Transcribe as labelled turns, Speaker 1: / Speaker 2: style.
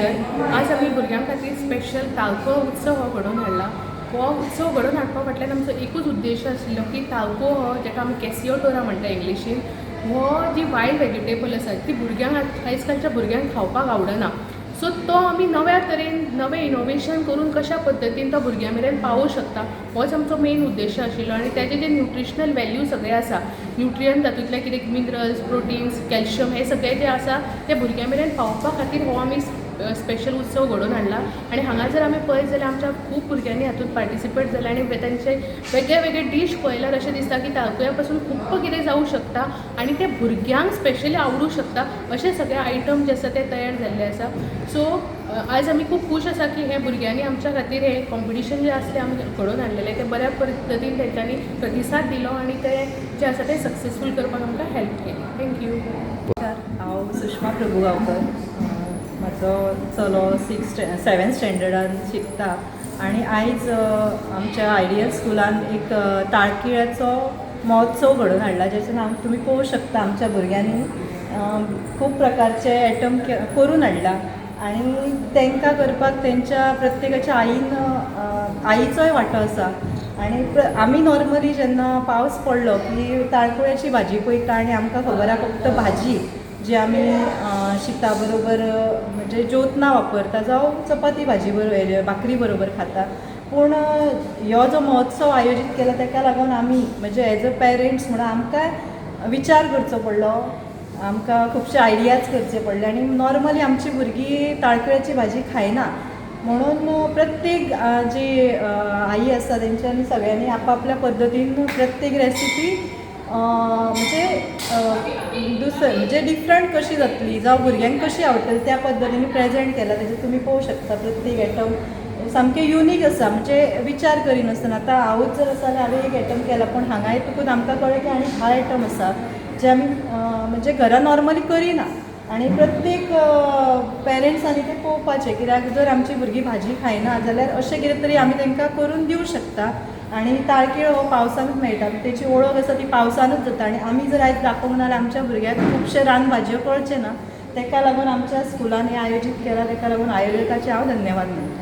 Speaker 1: Teacher. आज आमी भुरग्यां खातीर स्पेशल ताळको उत्सव हो घडोवन हाडला. हो उत्सव घडोवन हाडपा फाटल्यान आमचो एकूच उद्देश आशिल्लो की ताळको हो, जाका आमी कॅसिओटोरा म्हणटा इंग्लिशीन, हो जी वायल्ड वेजिटेबल आसा ती भुरग्यांक, आयज कालच्या भुरग्यांक खावपाक आवडना. सो तो आमी नव्या तरेन, नवें इनोवेशन करून कशा पद्दतीन तो भुरग्यां मेरेन पावोवंक शकता, होच आमचो मेन उद्देश आशिल्लो. आनी तेजे जे न्युट्रिशनल वेल्यू सगळे आसा, न्युट्रियंट, तातूंतले कितें मिनरल्स, प्रोटिन्स, कॅल्शियम हे सगळे जे आसा ते भुरग्यां मेरेन पावोवपा खातीर हो आमी स्पेशल उत्सव घडोवन हाडला. आनी हांगा जर आमी पळयत जाल्यार आमच्या खूब भुरग्यांनी हातूंत पार्टिसिपेट जाले आनी तांचे वेगळे वेगळे डीश पळयल्यार अशें दिसता की ताळकुळ्या पासून खूब कितें जावूं शकता आनी ते भुरग्यांक स्पेशली आवडूं शकता, अशे सगळे आयटम जे आसा ते तयार जाल्ले आसा. सो आयज आमी खूब खूश आसा की हे भुरग्यांनी आमच्या खातीर हे कॉम्पिटिशन जें आसलें, आमी घडोवन हाडलेलें, तें बऱ्या पद्दतीन तेंच्यांनी प्रतिसाद दिलो आनी ते जें आसा तें सक्सेसफूल करपाक आमकां हेल्प केली. Thank you.
Speaker 2: नमस्कार, हांव सुषमा प्रभुगांवकर. म्हाजो चलो सिक्स सेवेंथ स्टँडर्डान शिकता आनी आयज आमच्या आयडियल स्कुलान एक ताळकिळ्याचो महोत्सव घडोवन हाडला, जेतून तुमी पळोवंक शकता, आमच्या भुरग्यांनी खूब प्रकारचे आयटम करून हाडला आनी तांकां करपाक तेंच्या प्रत्येकाच्या आईन आईचोय वांटो आसा. आनी आमी नॉर्मली जेन्ना पावस पडलो की ताळकुळ्याची भाजी पळयता आनी आमकां खबर आहा, फक्त भाजी जी आमी शिता बरोबर, म्हणजे जेवतना वापरता, जावं चपाती भाजी बरोबर, भाकरी बरोबर खाता. पूण ह्यो जो महोत्सव आयोजीत केला ताका लागून आमी, म्हणजे एज अ पेरंट्स म्हणून आमकां विचार करचो पडलो, आमकां खुबशे आयडियाज करचे पडले. आनी नॉर्मली आमची भुरगीं ताळकिळ्याची भाजी खायना, म्हणून प्रत्येक जी आई आसा तेंच्यांनी सगळ्यांनी आपापल्या पद्दतीन प्रत्येक रेसिपी, म्हणजे दुसरे, म्हणजे डिफरंट कशी जातली जावं भुरग्यांक कशी आवडटली, त्या पद्दतीन प्रेजेंट केला. तेजे तुमी पळोवंक शकता, प्रत्येक आयटम सामकें युनीक आसा. म्हणजे विचार करिनासतना, आतां हांवूच जर आसा जाल्यार हांवें एक आयटम केला, पूण हांगा येतकूच आमकां कळ्ळें की आनी 10 आयटम आसा जे आमी म्हणजे घरा नॉर्मली करिना. आनी प्रत्येक पेरंट्सांनी तें पळोवपाचें, कित्याक जर आमची भुरगीं भाजी खायना जाल्यार अशें कितें तरी आमी तांकां करून दिवं शकता. आनी ताळखिळो हो पावसानूच मेळटा, तेची वळख आसा ती पावसानूच जाता. आनी आमी जर आयज दाखोवंक ना जाल्यार आमच्या भुरग्यांक खुबशे रान भाजयो कळचे ना. ताका लागून आमच्या स्कुलान हें आयोजीत केलां, ताका लागून आयोजकाचे हांव धन्यवाद मानता.